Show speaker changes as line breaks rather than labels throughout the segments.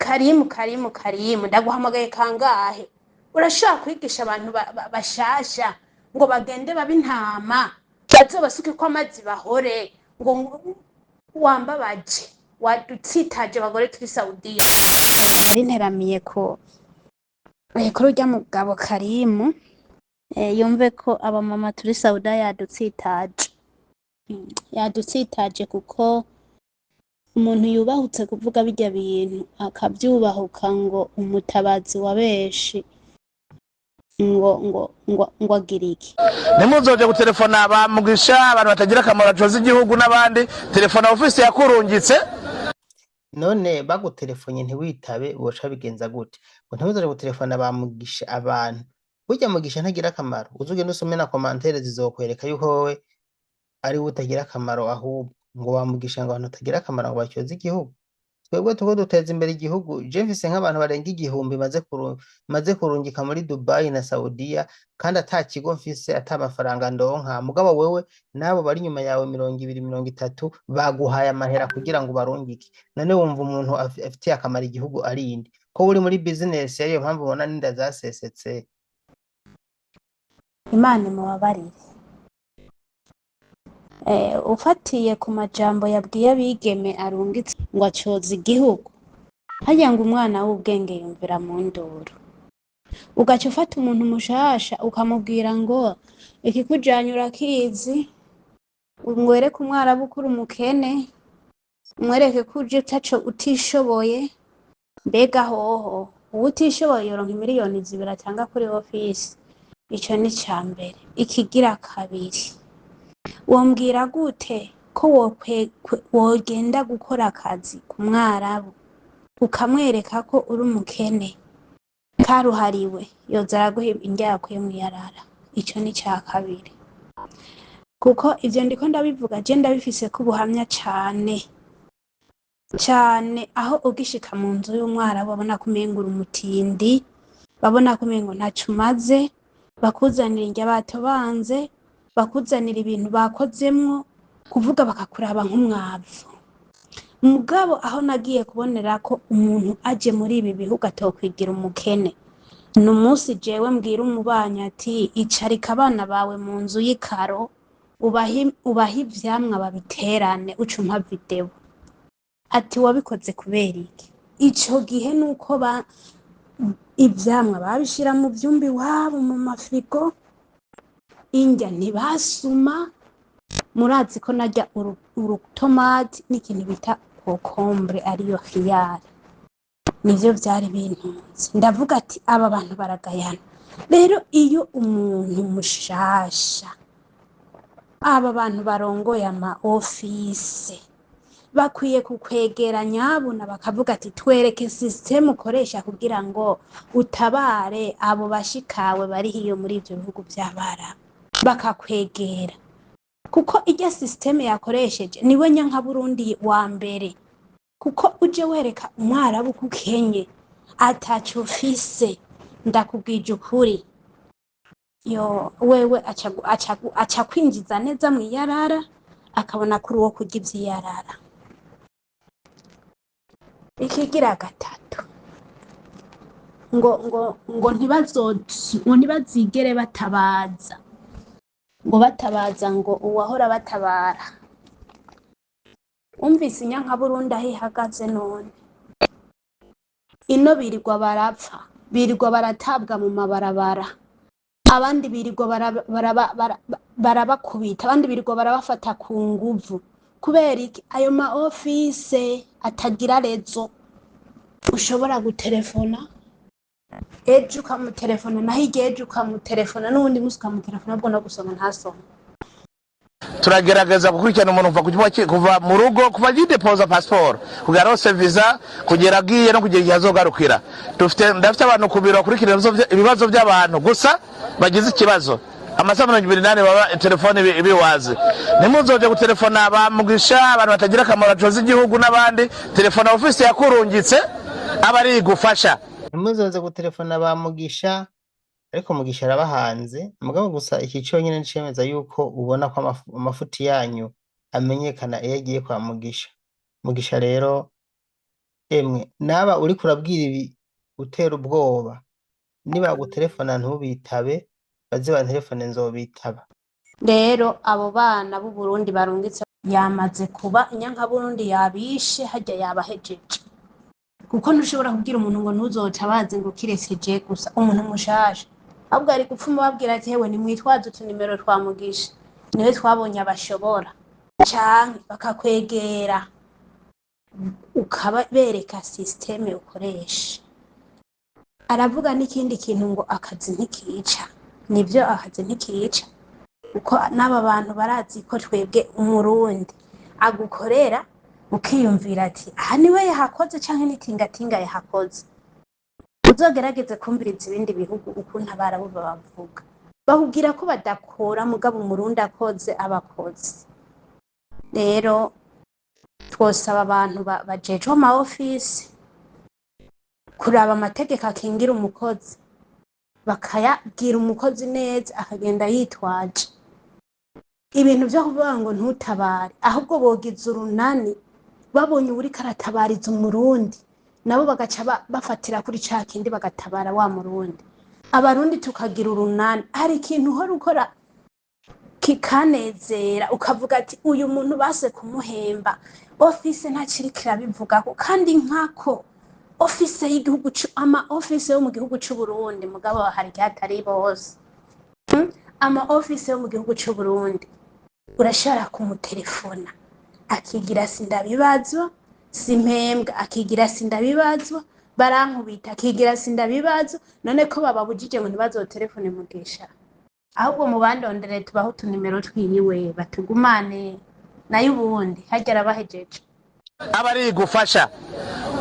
Karimu, Karimu, Karimu, ndaguhamagaye kangahe? Urashobora kwigisha abantu bashasha ngo bagende babe intama, bazobasukeko amazi bahore, ngo wambabaje, wadutsitaje abagore turi Saudiya. Nari nteramiye ko kuri urya mugabo Karimu, yumve ko abamama turi Saudiya yadutsitaje. Yadutsitaje kuko umuntu yubahutse kuvuga birya bintu akavyubahuka ngo umutabazi wa benshi ngo agira iki?
Ntimuzoje gutelefona ba Mugisha, abantu batagira akamaro bacoza igihugu n'abandi. Telefona ofisi yakurungitse.
None bagutelefone ntiwitabe, boca bigenza gute? Ngo ntimuzoje gutelefona ba Mugisha, abantu burya Mugisha ntagira akamaro. Uze ugende usome na commentaires, zizokwereka yuko wewe ari we utagira akamaro. Ahubwo ngo ba Mugisha, ngo abantu batagira akamaro, ngo batyoze igihugu. Twebwe turiko duteza imbere igihugu. Je mfise nk'abantu barenga 1000 maze kurungika muri Dubai na Saudiya, kandi ata kigo mfise, ata mafaranga ndonka. Mugabo wewe n'abo bari inyuma yawe 20, 30 baguhaye amahera kugira ngo ubarungike. None wumva umuntu afitiye akamaro igihugu ari inde, ko uri muri business? Ariyo mpamvu ubona n'inda zasesetse.
Imana imubabarire. Ufatiye ku majambo yabwiye abigeme arungitse ngo acoza igihugu, harya ngo umwana w'ubwenge yumvira mu nduru. Ugaca ufata umuntu mushasha ukamubwira ngo ikikujanye urakizi, umwereke umwarabu ko uri umukene, umwereke ko uje utaco utishoboye. Mbega hoho uwutishoboye yoronka imiliyoni 2 atanga kuri ofisi? Ico ni ica mbere. Ikigira kabiri, wombwira gute ko wogenda gukora akazi ku mwarabu ukamwereka ko uri umukene karuhariwe, yoza araguha indya yakuye mw'iyarara? Ico ni ica kabiri. Kuko ivyo ndiko ndabivuga, je ndabifiseko ubuhamya cane cane. Aho ugishika mu nzu y'umwarabu babona ko umengo uri umutindi, babona ko umengo ntaco umaze, bakuzanira indya batobanze, bakuzanira ibintu bakozemwo, kuvuga bakakuraba nk'umwavu. Mugabo aho nagiye kubonera ko umuntu aje muri ibi bihugu atokwigira umukene, ni umunsi jewe mbwira umubanyi ati: "Icarika abana bawe mu nzu y'ikaro, ubahe ivyamwa babiterane, uca umpa video." Ati: "Wabikoze kubera iki?" Ico gihe nuko ivyamwa babishira mu vyumba iwabo mu mafirigo, indya ntibasuma. Murazi ko narya urutomati n'ikintu bita concombre, ariyo khiyari, nivyo vyari bintunze. Ndavuga ati: "Aba bantu baragayana." Rero iyo umuntu mushasha, aba bantu barongoye ama ofise bakwiye kukwegera nyabuna, bakavuga ati: "Twereke système ukoresha kugira ngo utabare abo bashikawe bari hiyo muri ivyo bihugu vy'abarabu." Bakakwegera, kuko irya système yakoresheje niwe nyankaburundi wa mbere. Kuko uje wereka umwarabu ko ukenye, ataco ufise, ndakubwije ukuri, yo wewe aca kwinjiza neza mw'iyarara, akabona kuri uwo kurya ivy'iyarara. Ikigira gatatu, ngo ntibazigere batabaza, ngo batabaza ngo uwahora batabara. Umvise inyankaburundi aho ihagaze none? Ino birirwa barapfa, birirwa baratabwa mu mabarabara, abandi birirwa barabakubita, abandi birirwa barabafata ku nguvu. Kubera iki? Ayo ma ofise atagira réseau. Ushobora gutelefona ejo, ukamutelefona naho hirya ejo, ukamutelefona n'uwundi munsi, ukamutelefona ubwo no gusoma ntasoma.
Turagerageza gukurikirana umuntu kuva ku kibuga kuva mu rugo, kuva agidepoza pasiporo, kugera aronse visa, kugera agiye no kugera igihe azogarukira. Dufite, ndafite abantu ku biro bakurikirana ibibazo by'abantu gusa bagize ikibazo, amasaha 24 baba telefone ibiwazi. Ntimuzoje gutelefona ba Mugisha, abantu batagira akamaro bacoza igihugu n'abandi. Telefona ofisi yakurungitse, aba ari igufasha.
Ntimuzoze gutelefona ba Mugisha, ariko Mugisha arabahanze. Mugabo gusa iki conyene nicemeza yuko ubona ko amafuti yanyu amenyekana iyo agiye kwa Mugisha. Mugisha rero. Emwe naba uriko urabwira ibi utera ubwoba, nibagutelefona ntubitabe, baze bantelefone nzobitaba.
Rero abo bana b'u Burundi barungitse yamaze kuba inyankaburundi, yabishe harya, yabahejeje, kuko ntushobora kubwira umuntu ngo ntuzotabaze ngo kiretse je gusa umuntu mushasha. Ahubwo ari gupfuma babwira ati: "Hewe, nimwitwaze utunimero twa Mugisha, niwe twabonye abashobora", canke bakakwegera ukabereka système ukoresha. Aravuga n'ikindi kintu ngo akazi ntikica. Nivyo, akazi ntikica, kuko n'aba bantu barazi ko twebwe umurundi agukorera ukiyumvira ati: "Aha niwe yahakoze canke n'itingatinga yahakoze?" Uzogerageze kumviriza ibindi bihugu ukuntu abarabu babavuga, bakubwira ko badakora, mugabo umurundi akoze abakoze. Rero twosaba abantu bajejwe ama ofisi kuraba amategeko akingira umukozi, bakayabwira umukozi neza akagenda yitwaje. Ibintu vyo kuvuga ngo ntutabare, ahubwo bogiza urunani, babonye uwuriko aratabariza umurundi nabo bagaca bafatira kuri ca kindi bagatabara wa murundi. Abarundi tukagira urunani. Hari ikintu uhora ukora kikanezera, ukavuga ati: "Uyu muntu base kumuhemba, ofise ntaciriko irabivugako." Kandi nkako ofise y'igihugu ama ofise yo mu gihugu c'Uburundi, mugabo hari igihe atari bose. Ama ofise yo mu gihugu c'Uburundi urashobora kumutelefona akigira sindabibazwa, simpembwa, akigira sindabibazwa, barankubita, akigira sindabibazwa. None ko bababujije ngo ntibazotelefone Mugisha? Ahubwo mubandondere tubaho utunimero twiwe batugumane, nayo ubundi harya arabahejeje.
Aba ari gufasha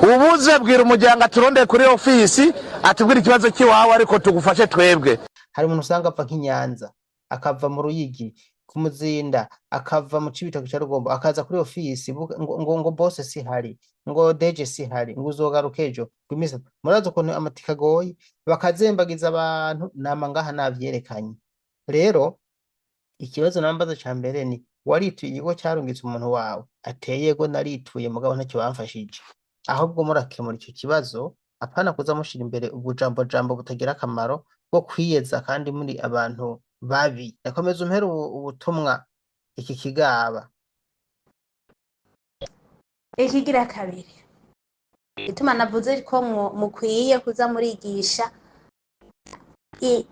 ubuze, bwira umuryango aturondeye kuri ofisi atubwire ikibazo cy'iwawe, ariko tugufashe twebwe.
Hari umuntu usanga ava nk'i Nyanza, akava mu Ruyigi, ku Muzinda, akava mu Cibitoke ca Rugombo, akaza kuri ofisi ngo bose sihari, ngo DG sihari, ngo uzogaruka ejo, ngo imisi. Murazi ukuntu amatike agoye, bakazembagiza abantu. Nama ngaha navyerekanye. Rero ikibazo nambaza ca mbere ni: warituye ikigo carungitse umuntu wawe? Ateye yego, narituye, mugabo ntacyo bamfashije. Ahubwo murakemura ico kibazo, apana kuza mushira imbere ubujambo jambo butagira akamaro bwo kwiyeza kandi muri abantu babi. Yakomeza umpere ubutumwa iki kigaba.
Ikigira kabiri ituma navuze ko mukwiye kuza murigisha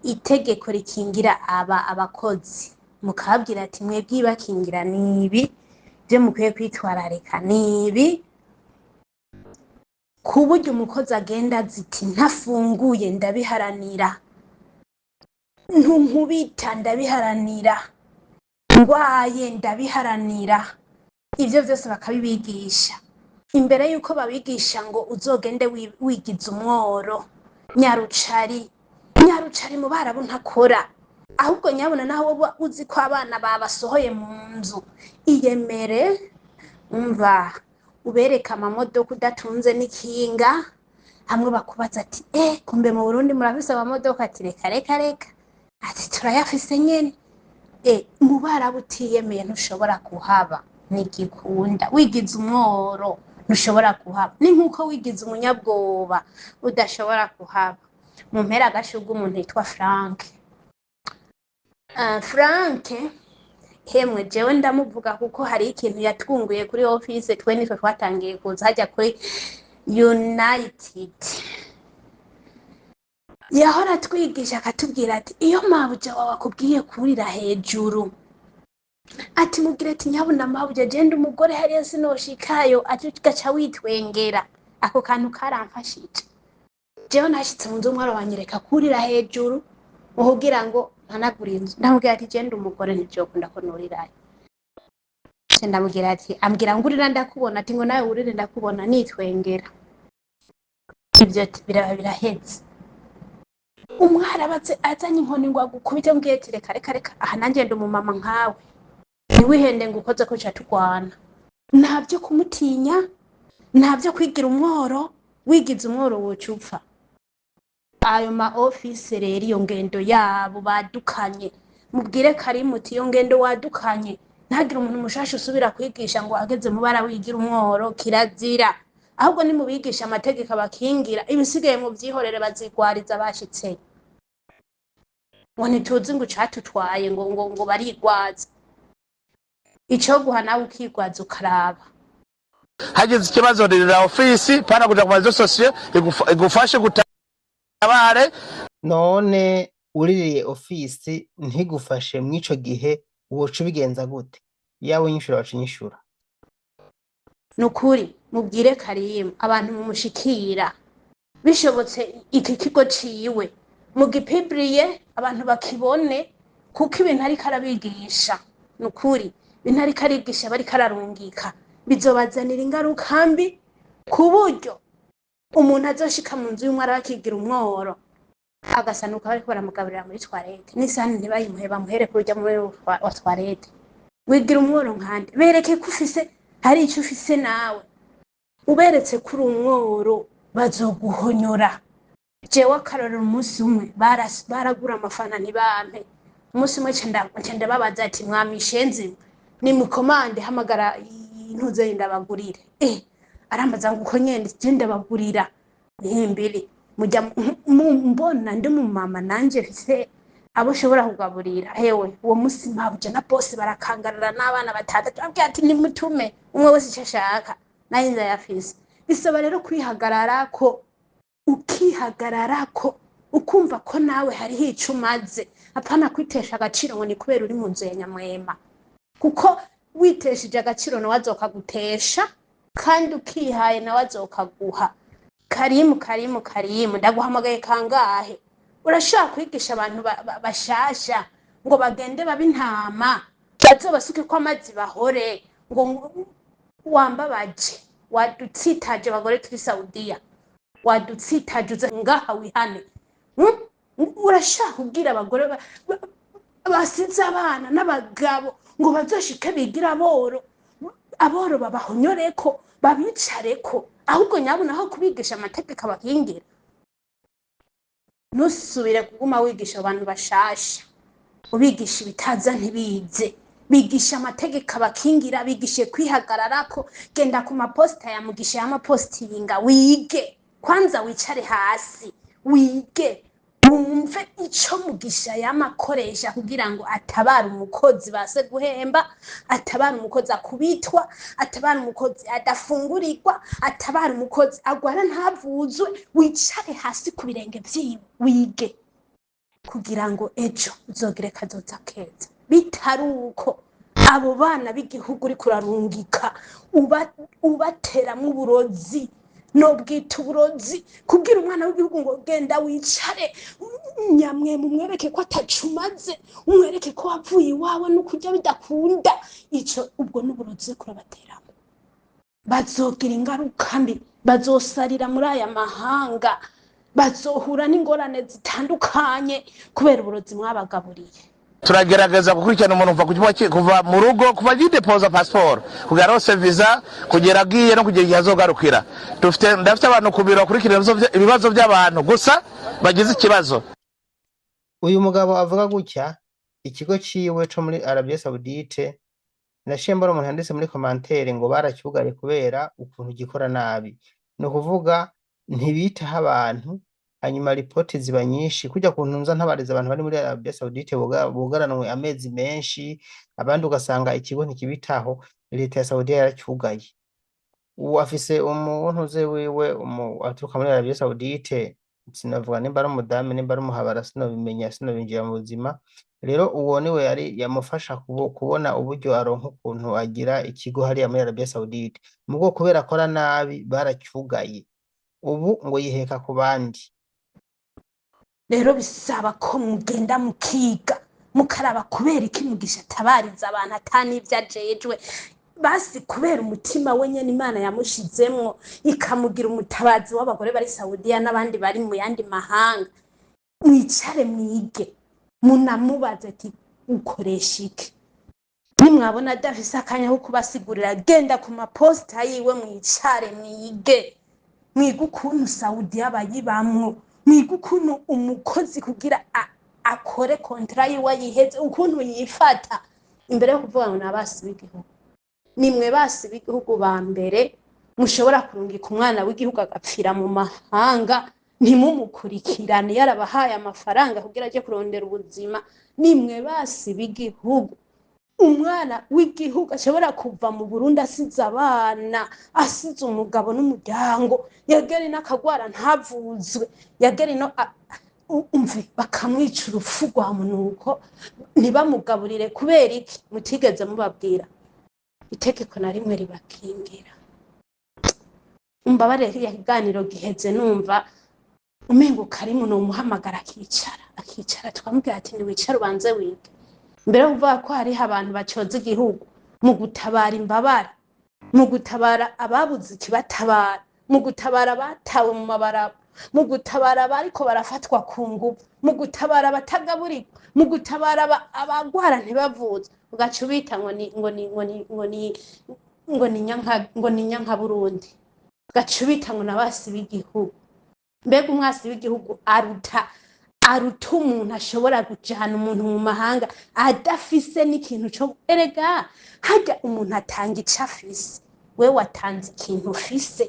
itegeko rikingira aba abakozi, mukababwira ati: "Mwebwe ibakingira ni ibi, ibyo mukwiye kwitwararika ni ibi", ku buryo umukozi agenda azi iti: "Ntafunguye ndabiharanira, ntunkubita ndabiharanira, ndwaye ndabiharanira." Ivyo vyose bakabibigisha imbere yuko babigisha ngo uzogende wigize umworo nyarucari nyarucari mu barabu ntakora. Ahubwo nyabona naho woba uzi ko abana babasohoye mu nzu, iyemere, umva, ubereke amamodoka udatunze n'ikinga, hamwe bakubaza ati: "Eh, kumbe mu Burundi murafise amamodoka?" Ati: "Reka reka reka", ati: "Turayafise nyene." Mu barabu utiyemeye ntushobora kuhaba, ntigikunda. Wigize umworo ntushobora kuhaba, ni nkuko wigize umunyabwoba udashobora kuhaba. Mu mpera agashurwe umuntu yitwa Frank. Frank, hemwe, jewe ndamuvuga kuko hari ikintu yatwunguye kuri office. Twe nitwe twatangiye kuza hajya kuri United. Yahora atwigisha akatubwira ati: "Iyo mabuja wawe akubwiye kurira hejuru", ati: "Mubwire ati: 'Nyabuna mabuja, genda umugore hariya sinoshikayo'", ati ugaca witwengera. Ako kantu karamfashije jewe. Nashitse mu nzu, umwaro wanyereka kurira hejuru kugira ngo mpanagure inzu. Ndamubwira ati: "Genda umugore, ntivyokunda ko nurirayo." Ce ndamubwira ati, ambwira ngo: "Urira ndakubona", ati ngo: "Nawe urire ndakubona", nitwengera. Ivyo ati biraba biraheze. Umwarabatse azanye inkoni ngo agukubite, mbwiye ati: "Reka reka reka, aha nanjye ndi umumama nkawe, ntiwihende ngo ukoze ko ca turwana." Nta vyo kumutinya, nta vyo kwigira umworo. Wigize umworo woca upfa. Ayo ma office rero, iyo ngendo yabo badukanye, mubwire Karimu uti: "Iyo ngendo wadukanye, ntagire umuntu mushasha usubira kwigisha ngo ageze mu bara wigira umworo, kirazira." Ahubwo nimubigisha amategeko abakingira, ibisigaye muvyihorere, bazigwariza bashitseyo. Ngo ntituzi ngo icatutwaye, ngo barigwaza. Icoguha nawe ukigwaza ukaraba.
Hagize ikibazo, ririra ofisi, pana kuja ku ma réseaux sociaux, igufashe gutabare.
None uririye ofisi ntigufashe mw'ico gihe, woca ubigenza gute? Yawe nyishura, waca unyishura.
Nukuri mubwire Karimu, abantu mumushikira, bishobotse iki kigo ciwe mugipibiriye, abantu bakibone, kuko ibintu ariko arabigisha, nukuri ibintu ariko arigisha, bariko ararungika, bizobazanira ingaruka mbi, ku buryo umuntu azoshika mu nzu y'umwe arakigira umworo, agasanuka bariko baramugaburira muri toilette, n'isahani ntibayimuhe, bamuhere kurya muri wa toilette. Wigira umworo nkande? Bereke ko ufise, hari ico ufise nawe. Uberetse ko uri umworo, bazoguhonyora. Jewe akarorero, umunsi umwe baragura amafana ntibampe. Umunsi umwe nca ndababaza ati: "Mwamishenzi, nimukomande, hamagara intuze ndabagurire." Arambaza ngo uko nyene je ndabagurira ntimbiri mujya mbona ndi mu mama nanje mfise abo nshobora kugaburira. Hewe, uwo munsi mabuja na bose barakangarara n'abana batandatu, babwira ati: "Nimutume umwe wese icyo ashaka, nayo ndayafise." Bisaba rero kwihagararako, ukihagararako, ukumva ko nawe hariho ico umaze, apana kwitesha agaciro ngo ni kubera uri mu nzu ya nyamwema, kuko witesheje agaciro nawe azokagutesha, kandi ukihaye nawe azokaguha. Karimu, Karimu, Karimu, ndaguhamagaye kangahe? Urashobora kwigisha abantu bashasha ngo bagende babe intama, bazobasuke ko amazi bahore, ngo wambabaje, wadutsitaje abagore turi Saudiya, wadutsitaje, uze ngaha wihane. Urashaka kubwira abagore basize abana n'abagabo ngo bazoshike bigira aboro, aboro babahonyoreko, babicareko, ahubwo nyabuna aho kubigisha amategeko abakingira? Ntusubire kuguma wigisha abantu bashasha, ubigisha ibitaza ntibize. Bigisha amategeko abakingira, bigishe kwihagararako. Genda ku maposita ya Mugisha y'amapositinga, wige kwanza, wicare hasi wige, wumve ico Mugisha yamakoresha kugira ngo atabare umukozi base guhemba, atabare umukozi akubitwa, atabare umukozi adafungurirwa, atabare umukozi agwara ntavuzwe. Wicare hasi ku birenge vyiwe wige, kugira ngo ejo uzogire kazoza keza. Bitari uko, abo bana b'igihugu uriko urarungika ubateramwo uburozi, nobwita uburozi, kubwira umwana w'igihugu ngo genda wicare nyamwe, mumwereke ko atacumaze, umwereke ko wavuye iwawe no kurya bidakunda, ico ubwo n'uburozi uriko urabateramo. Bazogira ingaruka mbi, bazosarira muri aya mahanga, bazohura n'ingorane zitandukanye kubera uburozi mwabagaburiye.
Turagerageza gukurikirana umuntu kuva ku kibuga kuva mu rugo, kuva agidepoza pasiporo, kugera aronse visa, kugera agiye no kugera igihe azogarukira. Dufite, ndafite abantu ku biro bakurikirana ibibazo by'abantu gusa bagize ikibazo.
Uyu mugabo avuga gutya, ikigo ciwe co muri Arabie Saoudite, naciye mbona umuntu yanditse muri commentaire ngo baracyugaye kubera ukuntu gikora nabi. Ni ukuvuga ntibitaho abantu, hanyuma ripoti ziba nyinshi. Kurya kuntu nza ntabariza abantu bari muri Arabie Saoudite bugaranwe amezi menshi, abandi ugasanga ikigo ntikibitaho, leta ya Saudiya yaracyugaye. Ubu afise umuntu wiwe aturuka muri Arabie Saoudite, sinavuga nimba ari umudamu nimba ari umuhabara, sinobimenya, sinobinjira mu buzima. Rero uwo niwe yari yamufasha kubona uburyo aronka ukuntu agira ikigo hariya muri Arabie Saoudite. Mugo kubera akora nabi baracyugaye, ubu ngo yiheka ku bandi.
Rero bisaba ko mugenda mukiga, mukaraba kubera iki Mugisha atabariza abantu ata n'ivyo ajejwe. Basi kubera umutima we nyene Imana yamushizemwo, ikamugira umutabazi w'abagore bari Saudiya n'abandi bari mu yandi mahanga. Mwicare mwige, munamubaze ati: "Ukoresha iki?" Nimwabona adafise akanya ko kubasigurira, genda ku maposita yiwe, mwicare mwige, mwige ukuntu Saudiya bayibamwo, mwige ukuntu umukozi kugira akore contrat yiwe ayiheze, ukuntu yifata, imbere yo kuvuga ngo ni abasi b'igihugu. Nimwe basi b'igihugu ba mbere. Mushobora kurungika umwana w'igihugu agapfira mu mahanga ntimumukurikirane, yarabahaye amafaranga kugira aje kurondera ubuzima. Nimwe basi b'igihugu, umwana w'igihugu ashobora kuva mu Burundi asize abana, asize umugabo n'umuryango, yagera ino akagwara ntavuzwe, yagera ino umve bakamwica urupfu rwa munuko, ntibamugaburire. Kubera iki mutigeze mubabwira itegeko na rimwe ribakingira? Umbabarire, kiriya kiganiro giheze numva umengo Karimu nomuhamagara akicara, akicara tukamubwira ati niwicare ubanze wige mbere yo kuvuga ko hariho abantu bacoza igihugu mu gutabara imbabare, mu gutabara ababuze ikibatabara, mu gutabara abatawe mu mabaraba, mu gutabara abariko barafatwa ku nguvu, mu gutabara abatagaburirwa, mu gutabara abagwara ntibavuze, ugaca ubita ngo ni ngo ni ngo ni ngo ni ngo ni nyanka, ngo ni nyankaburundi, ugaca ubita ngo nabasi b'igihugu. Mbega umwasi w'igihugu aruta umuntu ashobora kujana umuntu mu mahanga adafise n'ikintu co? Erega harya umuntu atanga ico afise. We watanze ikintu ufise,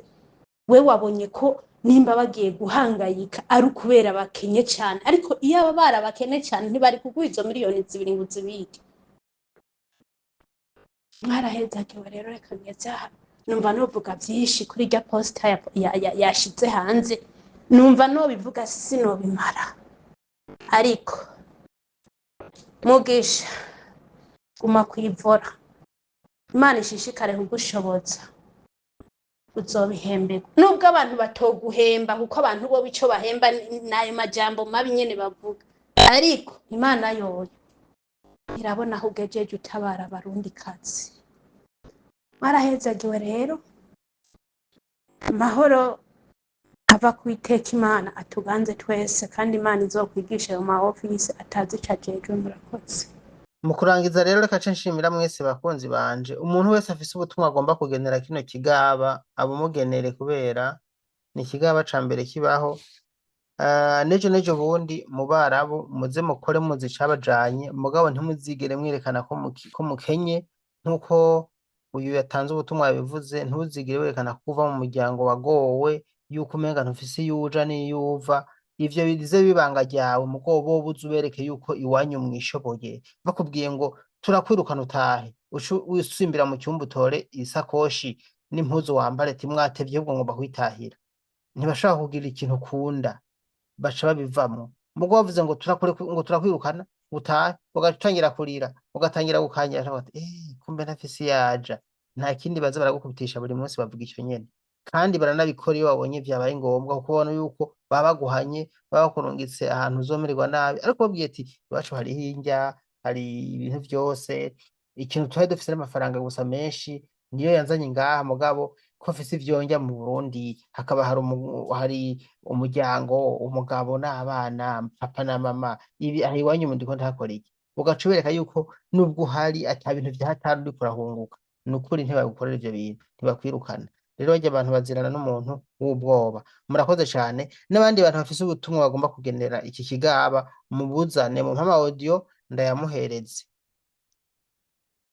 we wabonye ko nimba bagiye guhangayika ari ukubera bakenye cane, ariko iyo aba barabakene cane ntibari kuguha izo miliyoni 2 ngo uzibike. Mwarahezagiwe rero, reka ngeze aha. Numva novuga vyinshi kuri irya posita yashize hanze, numva nobivuga sinobimara, ariko Mugisha, guma kwivora, Imana ishishikare kugushoboza, uzobihemberwa nubwo abantu batoguhemba, kuko abantu bo ico bahemba n'ayo majambo mabi nyene bavuga, ariko Imana yoyo irabona aho ugejeje utabara abarundi kazi. Mwarahezagiwe rero, amahoro ava ku Iteka Imana atuganze twese, kandi Imana izokwigisha ayo ma ofisi atazi ico ajejwe. Murakoze.
Mu kurangiza rero, reka ce nshimira mwese bakunzi banje. Umuntu wese afise ubutumwa agomba kugenera kino kigaba, abumugenere, kubera ni ikigaba ca mbere kibaho. Nejo bundi mu Barabu muze mukore muzi icabajanye, mugabo ntimuzigere mwerekana ko mukenye, nk'uko uyu yatanze ubutumwa yabivuze. Ntuzigere werekana ko uva mu muryango wagowe, yuko umenga ntufise iyo uja n'iyo uva. Ivyo bize bibanga ryawe, mugabo bobo uze ubereke yuko iwanyu mwishoboye. Bakubwiye ngo turakwirukana utahe, uce wisimbira mu cyumba, utore isakoshi n'impuzu wambare, ati mwatevye ahubwo ngomba kwitahira. Ntibashobora kugira ikintu ukunda, baca babivamwo. Mugo bavuze ngo ngo turakwirukana utahe, ugaca utangira kurira, ugatangira gukanyira, bati eh kumbe ntafise iyaja. Nta kindi baza baragukubitisha buri munsi, bavuga ico nyene, kandi baranabikora iyo babonye vyabaye ngombwa, kuko babona yuko baba baguhanye, baba bakurungitse ahantu uzomererwa nabi. Ariko babwiye ati iwacu hariho indya, hari ibintu vyose, ikintu twari dufise n'amafaranga gusa menshi niyo yanzanye ngaha, mugabo ko mfise ivyo ndya mu Burundi, hakaba hari umuryango, umugabo n'abana, papa na mama, ibi aha iwanyu ndiko ndahakora iki? Ugaca ubereka yuko nubwo uhari ata bintu vya hatari uriko urahunguka. Ni ukuri ntibagukorera ivyo bintu, ntibakwirukana. Rero barya abantu bazirana n'umuntu w'ubwoba. Murakoze cane. N'abandi bantu bafise ubutumwa bagomba kugenera iki kigaba, mubuzane mu mpama audio ndayamuhereze.